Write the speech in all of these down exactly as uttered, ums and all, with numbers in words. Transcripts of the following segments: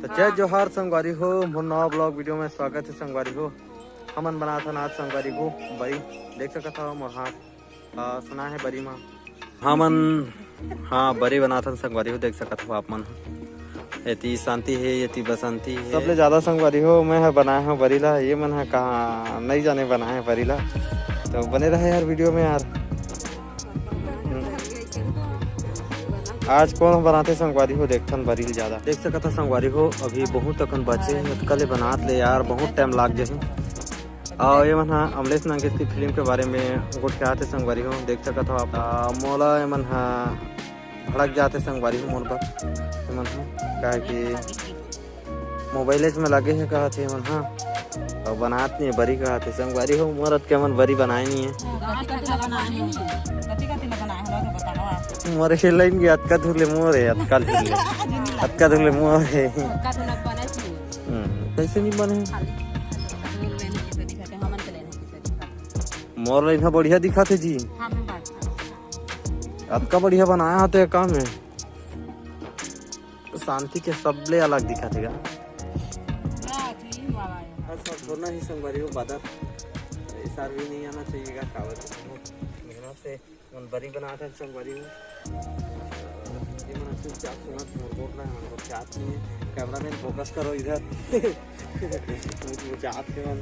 जय जोहार संगवारी हो, मोर नवा vlog video में स्वागत है संगवारी हो। हमन बनात हन आज संगवारी हो बरी, देख सकत हव मोर हाथ, आ, सना है बरी मा। हमन, हाँ, बरी बनात हन संगवारी हो, देख सकत हव आप मन। एती शांति है, एती बसंती है। सबले ज्यादा संगवारी हो, मैं ह बनाए हव बरी ला, ये मन ह कहाँ नहीं जाने बनाए हव बरी ला। तो बने रहे यार video में यार। आज कौन बनाते संगवारी हो, देखथन बरी ल ज्यादा। देख सकत हव संगवारी हो, अभी बहुत अकन बचे हे, अतका ले बनात ले यार बहुत time लाग जाही। अउ ये मन ह अमलेश नागेश की फिल्म के बारे में गोठियात हे संगवारी हो, देख सकत हव आप। आ, मोला ये मन ह भड़क जात हे संगवारी हो मोर बर। ये मन ह काहे कि मोबाइलेच में लगे हे कहत हे मन ह, अउ बनात नहीं बरी कहत हे संगवारी हो। मोर अतके मन बरी बनाए नहीं है। कथी कथी ला बनाए हो? कथी कथी ला बनाए हो? तो बताओ आप। मोर हे लाइन के अतका धुर ले मोर हे, अतका धुर ले, अतका धुर ले मोर हे, अतका धुर ले बने चाहिए। हम्म, कैसे नहीं बने? खाली मोर लाइन के दिखा दे, हमन के लाइन के दिखा दे। मोर लाइन ह बढ़िया दिखत हे जी। हाँ, मैं बात कर। अतका बढ़िया बनाया होते काम है। शांति के सबले अलग दिखत हे गा। पूरा अथी वाला है। बस अब थोड़ा ही संगवारी हो बादर, ऐसा भी नहीं आना चाहिए गा, कावत बहुत मेहनत से मन बरी बनात हे संगवारी हो। ये मन चुपचाप सुनत मोर बोल रहे हैं, हमन लोग चाहत नहीं है, cameraman focus करो इधर। वो चाहत के मन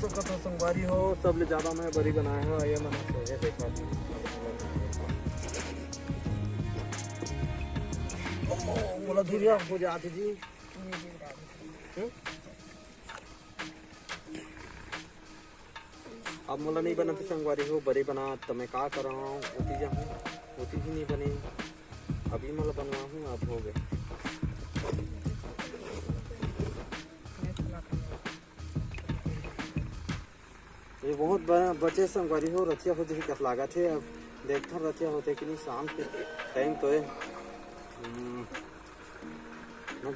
सकत हो संगवारी हो, सबले ज्यादा मैं बरी बनाए हो, ये मन सोचे देखा। ओ, मोला धुरिया हो जात जी। हम्म? अब मोला नहीं बनत संगवारी हो, बरी बना त मैं का करंव, ओती जाहूं, ओती भी नहीं बने। अभी मोला बनवाहूं, अब हो गए। ये बहुत ब-, बचे संगवारी हो, रतिया हो जही कस लागत हे। अब देखथन रतिया होथे कि नहीं, शाम के time तो हे। हम्म,